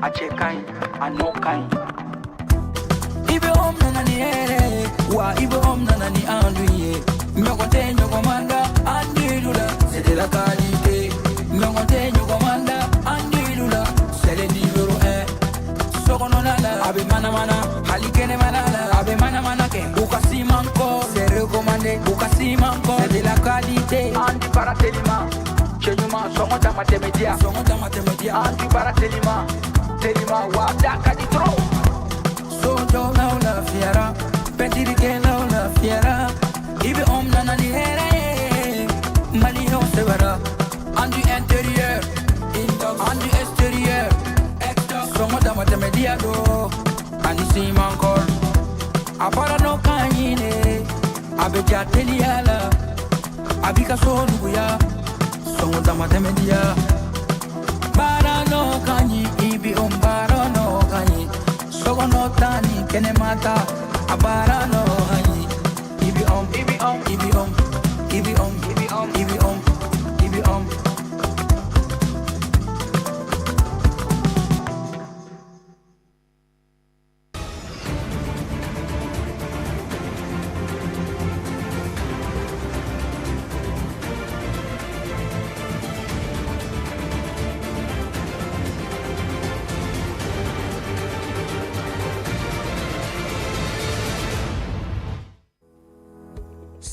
A cɛ ka ɲi, a nɔ ka ɲi. IBM nana ni hɛrɛ ye wa, IBM nana ni andu ye. Ɲɔgɔn tɛ ɲɔgɔn man da andilu la, c'est de la qualité. Ɲɔgɔn tɛ ɲɔgɔn man da andilu la, c'est le numéro 1. Sokɔnɔna la, a bɛ manamana, hali kɛnɛmana la, a bɛ manamana kɛ. U ka siman kɔ, c'est recommandé. U ka siman kɔ, c'est de la qualité. An di baara telima, cɛ ɲuman, sɔngɔ dama tɛmɛ diya, sɔngɔ dama tɛmɛ diya. An di baara telima telima wa, da ka di trop. Sojɔlaw lafiyara, pɛntirikɛlaw lafiyara. IBM nana ni hɛrɛ ye, maliyɛnw sɛbɛra. An du intérieur, an du extérieur, sɔngɔ dama tɛmɛ diya do ani siman kɔrɔ. A baara n'o ka ɲi de, a bɛ ja teliya la, a b'i ka so nuguya, sɔngɔ dama tɛmɛ diya. Baara n'o ka ɲi, IBM baara n'o ka ɲi, sokɔnɔ ta ni kɛnɛma ta, a baara n'o ka ɲi. IBM, IBM, IBM, IBM, IBM, IBM, IBM.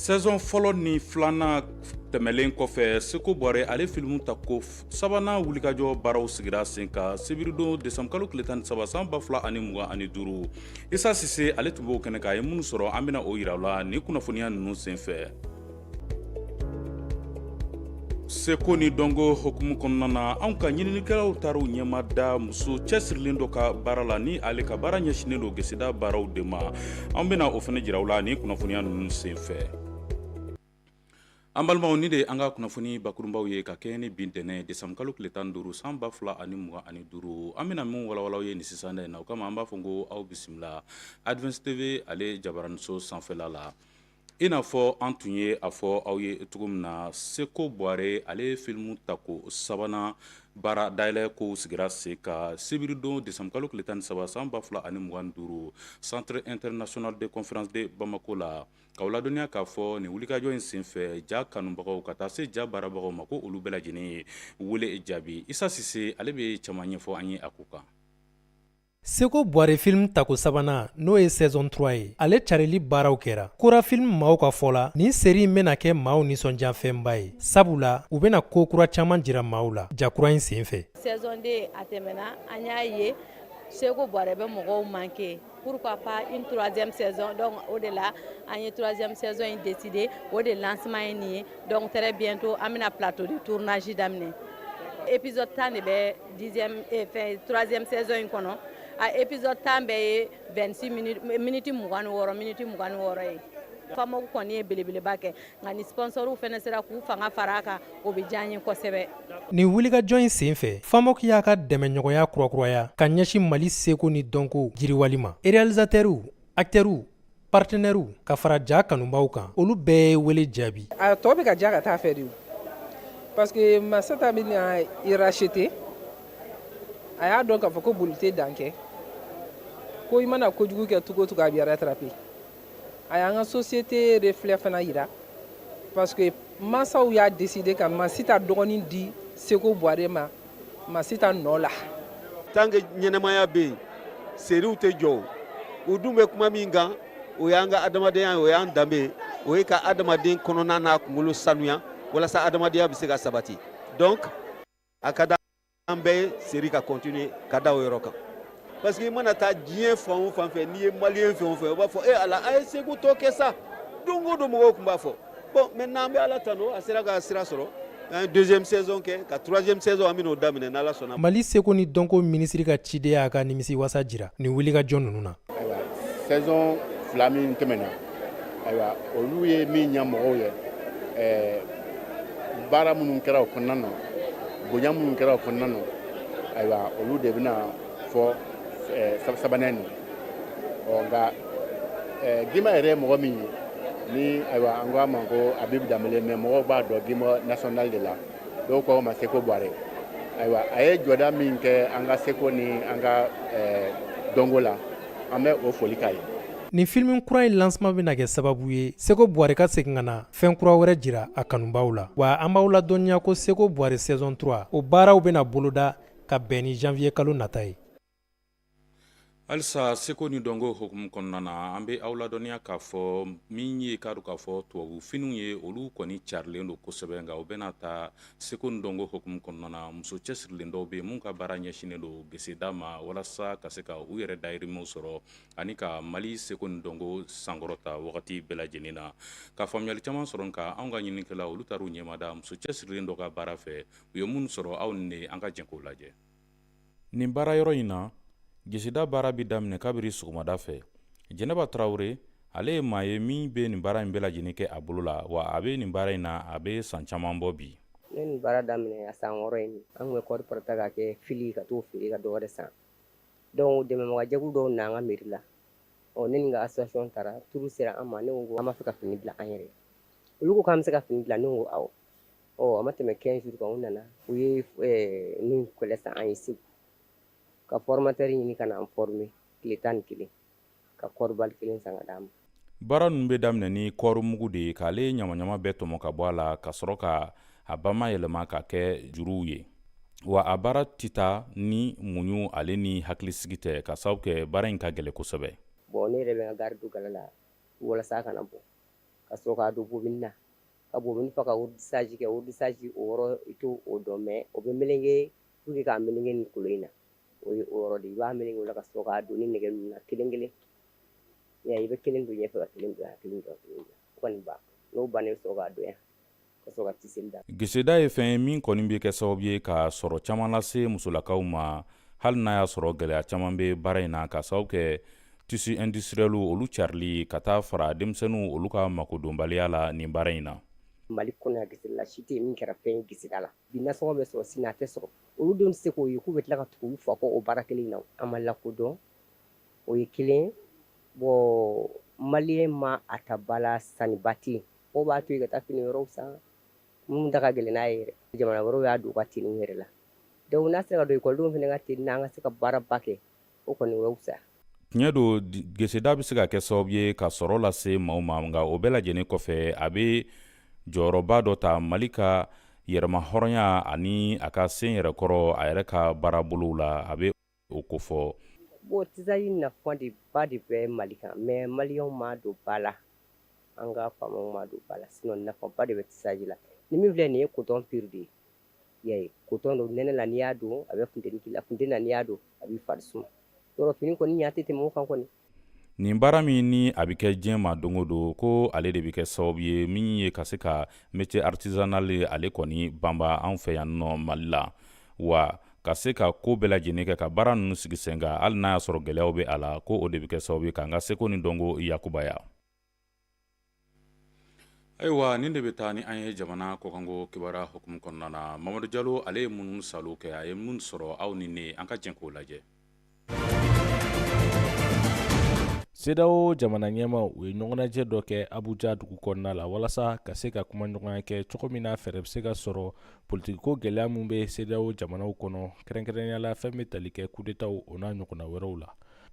Saison fɔlɔ ni filanan tɛmɛlen kɔfɛ, Seko Bɔre ale filimu ta ko sabanan wulikajɔ baaraw sigira sen kan sibiridon desanburu kalo tile 13 san 2025. Isa Sise ale tun b'o kɛnɛ kan, a ye minnu sɔrɔ, an bɛna o yira la ni kunnafoniya ninnu senfɛ. Seko ni dɔnko hukumu kɔnɔna na, anw ka ɲininikɛlaw taara u ɲɛma da muso cɛsirilen dɔ ka baara la, ni ale ka baara ɲɛsinnen don geseda baaraw de ma. An bɛna o fana jira aw la ni kunnafoniya ninnu senfɛ. An balimaw, nin de ye an ka kunnafoni bakurunbaw ye ka kɛɲɛ ni bi ntɛnɛn desanburu kalo tile 15 san 2025. An bɛna min walawala aw ye nin sisan in na, o kama an b'a fɔ ko aw bisimila Advance TV ale jabaraniso sanfɛla la. I n'a fɔ an tun ye a fɔ aw ye cogo min na, Seko Bɔre ale filimu tako sabanan baara dayɛlɛ ko sigira sen kan sibiridon desanburu kalo tile 13 san 2025 Centre international de conférence de Bamako la. K'aw ladɔnniya k'a fɔ nin wulikajɔ in senfɛ, ja kanubagaw ka taa se ja baarabagaw ma, ko olu bɛɛ lajɛlen ye wele jaabi. Isa Sise ale bɛ caman ɲɛfɔ an ye a ko kan. Seko Bɔre film tako sabanan, n'o ye saison 3 ye, ale carili baaraw kɛra. Kora film maaw ka fɔ la, nin série in bɛna kɛ maaw nisɔndiyafɛnba ye, sabula u bɛna ko kura caman jira maaw la ja kura in senfɛ. Saison 2 a tɛmɛna, an y'a ye Seko Bɔre bɛ mɔgɔw manqué. Pourquoi pas une troisième saison? Donc o de la an ye troisième saison in décidé, o de lancement ye nin ye. Donc très bientôt an bɛna plateau de tournage daminɛ. Épisode 10 de bɛ dixième fɛn troisième saison in kɔnɔ. A épisode 10 bɛɛ ye 26 minutes, miniti 26, miniti 26 ye. FAMOC kɔni ye belebeleba kɛ, nka ni sponsoriw fana sera k'u fanga fara a kan, o bɛ diya an ye kosɛbɛ. Nin wulikajɔ in senfɛ, FAMOC y'a ka dɛmɛɲɔgɔnya kurakuraya ka ɲɛsin Mali seko ni dɔnko jiriwali ma. Réalisateurs, acteurs, partenaires ka fara ja kanubaw kan, olu bɛɛ ye wele jaabi. A tɔ bɛ ka diya ka taa fɛ de, parce que Masata bɛna i racheter. A y'a dɔn k'a fɔ ko boli tɛ dan kɛ, ko i mana kojugu kɛ cogo o cogo, a b'i rattraper. A y'an ka société reflet fana yira, parce que mansaw y'a décider ka Masita dɔgɔnin di Seko Bɔre ma Masita nɔ la. Tant que ɲɛnɛmaya bɛ yen, seriw tɛ jɔ. U dun bɛ kuma min kan, o y'an ka adamadenya ye, o y'an danbe ye, o ye ka adamaden kɔnɔna n'a kunkolo sanuya walasa adamadenya bɛ se ka sabati. Donc a ka di an bɛɛ ye série ka continuer ka da o yɔrɔ kan, parce que i mana taa diɲɛ fan o fan fɛ, n'i ye maliyɛn fɛn o fɛn, o b'a fɔ e ala, a ye Seko tɔ kɛ sa. Don o don mɔgɔw tun b'a fɔ. Bon, maintenant an bɛ Ala tanu, a sera ka sira sɔrɔ, an ye deuxième saison kɛ, ka troisième saison an bɛn'o daminɛ n'Ala sɔnna. Mali seko ni dɔnko minisiri ka ciden y'a ka nimisi wasa jira nin wulikajɔ ninnu na. Ayiwa, saison fila min tɛmɛna, ayiwa, olu ye min ɲɛ mɔgɔw ye, baara minnu kɛra o kɔnɔna na, bonya minnu kɛra o kɔnɔna na, ayiwa, olu de bɛna fɔ sabanan nin. Ɔ nka Gima yɛrɛ ye mɔgɔ min ye ni, ayiwa, an ko a ma ko Abibu Danbele, mais mɔgɔw b'a dɔn Gima national de la, dɔw ko a ma Seko Bɔre. Ayiwa, a ye jɔda min kɛ an ka seko ni an ka dɔnko la, an bɛ o foli k'a ye. Nin film kura in lancement bɛna kɛ sababu ye Seko Buware ka segin ka na fɛn kura wɛrɛ jira a kanubaw la. Wa an b'aw ladɔnniya ko Seko Buware saison 3, o baaraw bɛna boloda ka bɛn ni janvier kalo nata ye. Halisa seko ni dɔnko hukumu kɔnɔna na, an bɛ aw ladɔnniya k'a fɔ min ye k'a dɔn k'a fɔ tubabu finiw ye, olu kɔni carilen don kosɛbɛ. Nka o bɛna ta seko ni dɔnko hukumu kɔnɔna na, muso cɛsirilen dɔw bɛ yen minnu ka baara ɲɛsinnen don geseda ma walasa ka se ka u yɛrɛ dayirimɛw sɔrɔ ani ka Mali seko ni dɔnko sankɔrɔta wagati bɛɛ lajɛlen na. Ka faamuyali caman sɔrɔ nka anw ka ɲininikɛla, olu taara u ɲɛmada muso cɛsirilen dɔ ka baara fɛ. U ye minnu sɔrɔ, aw ni ne, an ka jɛ k'o lajɛ. Nin baara yɔrɔ in na, geseda baara bɛ daminɛ kabiri sɔgɔmada fɛ. Jɛnɛba Tarawele, ale ye maa ye min bɛ nin baara in bɛɛ lajɛlen kɛ a bolo la, wa a bɛ nin baara in na, a bɛ san caman bɔ bi. Ne nin baara daminɛ a san 6 ye. An tun bɛ kɔɔri parata k'a kɛ fili ka t'o feere ka dɔ wɛrɛ san. Donc dɛmɛbagajɛkulu dɔw nana an ka mairie la. Ɔ, ne ni n ka association taara, tour sera an ma. Ne ko an b'a fɛ ka fini dilan an yɛrɛ. Olu ko k'an bɛ se ka fini dilan. Ne ko awɔ. Ɔ, a ma tɛmɛ 15 jours kan, u nana, u ye nin kɛlɛ san an ye Segu, ka formateur ɲini ka na an former tile 11, ka kɔɔribali kelen san ka d'an ma. Baara ninnu bɛ daminɛ ni kɔɔri mugu de ye, k'ale ɲamaɲama bɛɛ tɔmɔ ka bɔ a la, ka sɔrɔ ka a bamayɛlɛma ka kɛ juruw ye. Wa a baara tɛ taa ni muɲu ale ni hakilisigi tɛ, ka sababu kɛ baara in ka gɛlɛn kosɛbɛ. Bon, ne yɛrɛ bɛ n ka gari don gala la walasa a kana bɔ, ka sɔrɔ k'a don bobine na, ka bobine fa, ka ourdissage kɛ. Ourdissage, o yɔrɔ i t'o dɔn, mais o bɛ meleke pour que k'a meleke nin kolo in na, o ye o yɔrɔ de ye. I b'a meleke o la ka sɔrɔ k'a don ni nɛgɛ ninnu na kelen kelen. I bɛ kelen don ɲɛfɛ, ka kelen don yan, kelen don yan, kelen don yan, o kɔni ban. N'o banna, i bɛ sɔrɔ k'a don yan, ka sɔrɔ ka tiseli da. Geseda ye fɛn ye min kɔni bɛ kɛ sababu ye ka sɔrɔ caman lase musolakaw ma, hali n'a y'a sɔrɔ gɛlɛya caman bɛ baara in na, ka sababu kɛ tissu industriel olu carili ka taa fara denmisɛnninw olu ka makodonbaliya la nin baara in na. Mali kɔnɔ yan, gesedala si tɛ yen min kɛra fɛn ye geseda la. Bi nasɔngɔ bɛ sɔrɔ, sini a tɛ sɔrɔ. Olu denw tɛ se k'o ye k'u bɛ tila ka tugu u fa kɔ o baara kelen in na. A ma lakodɔn, o ye kelen. Bon, maliyɛn ma a ta ba la, sanniba tɛ yen. Mɔgɔw b'a to yen ka taa fini wɛrɛw san minnu ta ka gɛlɛn n'a ye yɛrɛ. Jamana wɛrɛw y'a don u ka tenue yɛrɛ la. Donc n'a sera ka don ekɔlidenw fana ka tenue na, an ka se ka baaraba kɛ, o kɔni o bɛ fisaya. Tiɲɛ don, geseda bɛ se ka kɛ sababu ye ka sɔrɔ lase maaw ma, nka o bɛɛ lajɛlen kɔfɛ, a bɛ jɔyɔrɔba dɔ ta Mali ka yɛrɛma hɔrɔnya ani a ka sen yɛrɛ kɔrɔ a yɛrɛ ka baarabolow la, a bɛ o kofɔ. Bon, tissage nafa de ba de bɛ Mali kan, mais maliyɛnw m'a don ba la, an ka faamaw m'a don ba la. Sinon nafaba de bɛ tissage la. Ni min filɛ nin ye, coton pur de ye. I y'a ye, coton don. Nɛnɛ la, n'i y'a don, a bɛ funteni k'i la. Funteni na, n'i y'a don, a b'i fari suma. Yɔrɔ fini kɔni ɲa tɛ tɛmɛ o kan kɔni. Nin baara min ni a bɛ kɛ diɲɛ ma don o don, ko ale de bɛ kɛ sababu ye min ye ka se ka métier artisanal ale kɔni banba anw fɛ yan nɔ Mali la, wa ka se ka ko bɛɛ lajɛlen kɛ ka baara ninnu sigi sen kan, hali n'a y'a sɔrɔ gɛlɛyaw bɛ a la, ko o de bɛ kɛ sababu ye k'an ka seko ni dɔnko yakubaya. Ayiwa, nin de bɛ taa ni an ye jamana kɔkanko kibaruya hukumu kɔnɔna na. Mamadu Jalo, ale ye minnu salo kɛ, a ye minnu sɔrɔ, aw ni ne, an ka jɛ k'o lajɛ. CEDEAO jamana ɲɛmaw, u ye ɲɔgɔnnajɛ dɔ kɛ Abuja dugu kɔnɔna la walasa ka se ka kumaɲɔgɔnya kɛ cogo min na fɛɛrɛ bɛ se ka sɔrɔ politikiko gɛlɛya min bɛ CEDEAO jamanaw kɔnɔ, kɛrɛnkɛrɛnnenya la fɛn bɛ tali kɛ kudetaw o n'a ɲɔgɔnna wɛrɛw la.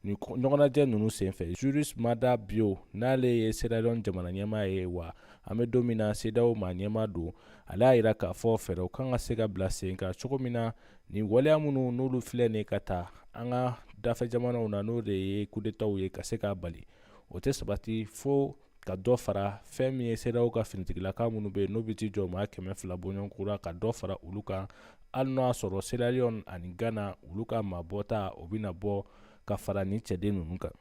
Nin ɲɔgɔnnajɛ ninnu senfɛ, Julius Maada Bio, n'ale ye Sierra Leone jamana ɲɛmaa ye, wa an bɛ don min na CEDEAO maa ɲɛmaa don, ale y'a jira k'a fɔ fɛɛrɛw kan ka se ka bila sen kan cogo min na nin waleya minnu n'olu filɛ nin ka taa an ka dafɛ jamanaw na, n'o de ye kudetaw ye, ka se k'a bali. O tɛ sabati fo ka dɔ fara fɛn min ye CEDEAO ka finitigilaka minnu bɛ yen, n'o bɛ t'i jɔ maa 200 bɔɲɔgɔnko la, ka dɔ fara olu kan, hali n'o y'a sɔrɔ Sierra Leone ani Ghana, olu ka maabɔta o bɛna bɔ ka fara nin cɛden ninnu kan.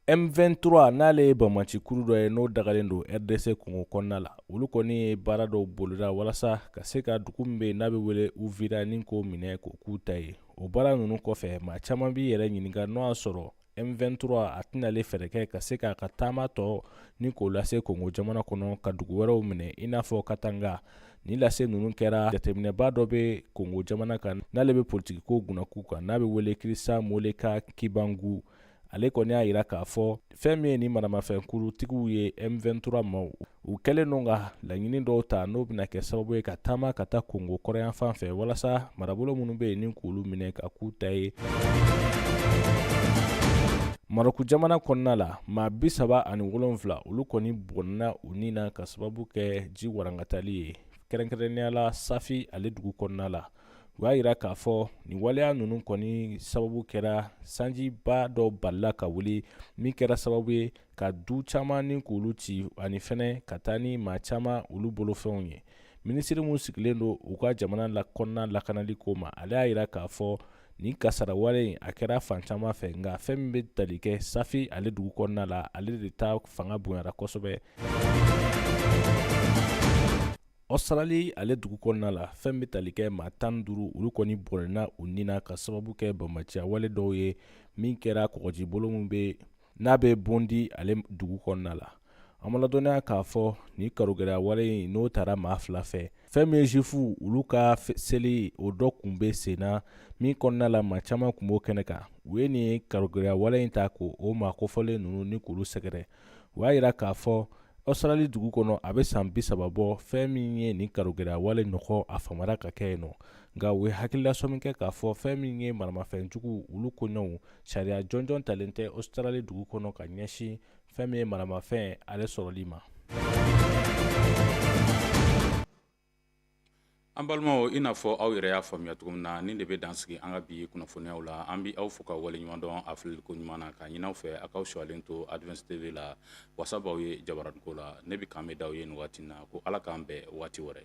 M23, n'ale ye banbaancikuru dɔ ye n'o dagalen don RDC Congo kɔnɔna la, olu kɔni ye baara dɔw boloda walasa ka se ka dugu min bɛ yen n'a bɛ wele Uvira ni k'o minɛ k'o k'u ta ye. O baara ninnu kɔfɛ, maa caman b'i yɛrɛ ɲininka n'o y'a sɔrɔ M23 a tɛna ale fɛɛrɛ kɛ ka se k'a ka taama tɔ ni k'o lase Kongo jamana kɔnɔ, ka dugu wɛrɛw minɛ i n'a fɔ Katanga. Ni lase ninnu kɛra, jateminɛba dɔ bɛ Kongo jamana kan n'ale bɛ politikiko gunnako kan, n'a bɛ wele Christian Moleka Kibangu. Ale kɔni y'a yira k'a fɔ fɛn min ye ni maramafɛnkurutigiw ye M23 maaw, u kɛlen don ka laɲini dɔw ta n'o bɛna kɛ sababu ye ka taama ka taa Kongo kɔrɔnyanfan fɛ walasa marabolo minnu bɛ yen ni k'olu minɛ ka k'u ta ye. Marɔku jamana kɔnɔna la, maa 37 olu kɔni bɔnna u ni na ka sababu kɛ ji warangatali ye, kɛrɛnkɛrɛnnenya la Safi ale dugu kɔnɔna la. U y'a yira k'a fɔ nin waleya ninnu kɔni sababu kɛra sanjiba dɔ balila ka wuli min kɛra sababu ye ka du caman ni k'olu ci ani fɛnɛ ka taa ni maa caman olu bolofɛnw ye. Minisiri min sigilen don u ka jamana la kɔnɔna lakanali ko ma, ale y'a yira k'a fɔ nin kasara wale in a kɛra fan caman fɛ, nka fɛn min bɛ tali kɛ Safi ale dugu kɔnɔna la, ale de ta fanga bonyara kosɛbɛ. Australie ale dugu kɔnɔna la, fɛn bɛ tali kɛ maa 15 olu kɔni bɔnɛna u ni na ka sababu kɛ banbaanciya wale dɔw ye min kɛra kɔgɔjibolo min bɛ n'a bɛ Bondi ale dugu kɔnɔna la. An b'a ladɔnniya k'a fɔ nin karogɛlɛya wale in n'o taara maa fila fɛ, fɛn min ye juifuw olu ka seli o dɔ kun bɛ sen na min kɔnɔna la maa caman kun b'o kɛnɛ kan. U ye nin karogɛlɛya wale in ta k'o maa kofɔlen ninnu ni k'olu sɛgɛrɛ. U y'a yira k'a fɔ Australie dugu kɔnɔ a bɛ san 30 bɔ, fɛn min ye nin karogɛlɛya wale ɲɔgɔn a famara ka kɛ yen nɔ. Nka u ye hakililasɔmi kɛ k'a fɔ fɛn min ye maramafɛnjugu olu koɲɛw sariya jɔnjɔn talen tɛ Australie dugu kɔnɔ ka ɲɛsin fɛn min ye maramafɛn ale sɔrɔli ma. An balimaw, i n'a fɔ aw yɛrɛ y'a faamuya cogo min na, nin de bɛ dan sigi an ka bi kunnafoniyaw la. An bɛ aw fo ka waleɲuman dɔn a filɛliko ɲuman na, k'a ɲini aw fɛ a k'aw sɔalen to Advance TV la. Wasa b'aw ye jabaraniko la. Ne bɛ kan bɛ d'aw ye nin waati in na ko Ala k'an bɛn waati wɛrɛ.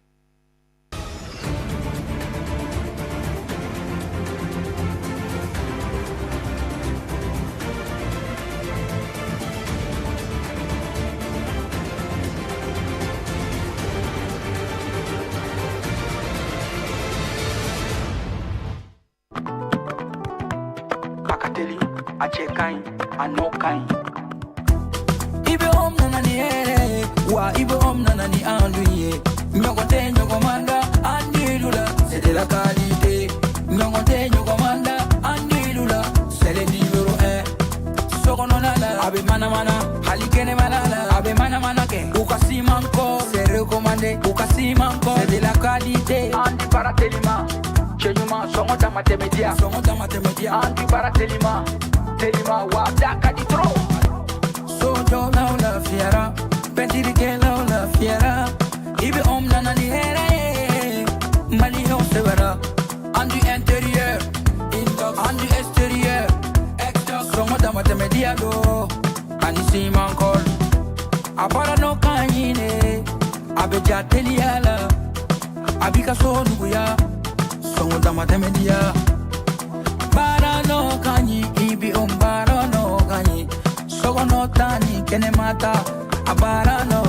A ka teli, a cɛ ka ɲi, a nɔ ka ɲi. IBM nana ni hɛrɛ ye wa IBM nana ni enduit ye. Ɲɔgɔn tɛ ɲɔgɔn man da enduit la, c'est de la qualité. Ɲɔgɔn tɛ ɲɔgɔn man da enduit la, c'est le numéro 1. Sokɔnɔna la a bɛ manamana, hali kɛnɛmana la a bɛ manamana kɛ. U ka siman kɔ, c'est recommandé. U ka siman kɔ, c'est de la qualité. Enduit baara telima, cɛ ɲuman sɔngɔ dama tɛmɛ diya, sɔngɔ dama tɛmɛ diya. Enduit baara telima, telima wa da ka di trop. Sojɔlaw lafiyara, pɛntirikɛlaw lafiyara. IBM nana ni hɛrɛ ye, maliyɛnw sɛbɛra. Enduit intérieur, enduit extérieur, sɔngɔ dama tɛmɛ diya don ani siman kɔl. A baara nɔ ka ɲi de, a bɛ ja teliya la, a b'i ka so nuguya, sɔngɔ dama tɛmɛ diya. Baara nɔ ka ɲi, IBM baara nɔ ka ɲi, sokɔnɔ ta ni kɛnɛma ta, a baara nɔ.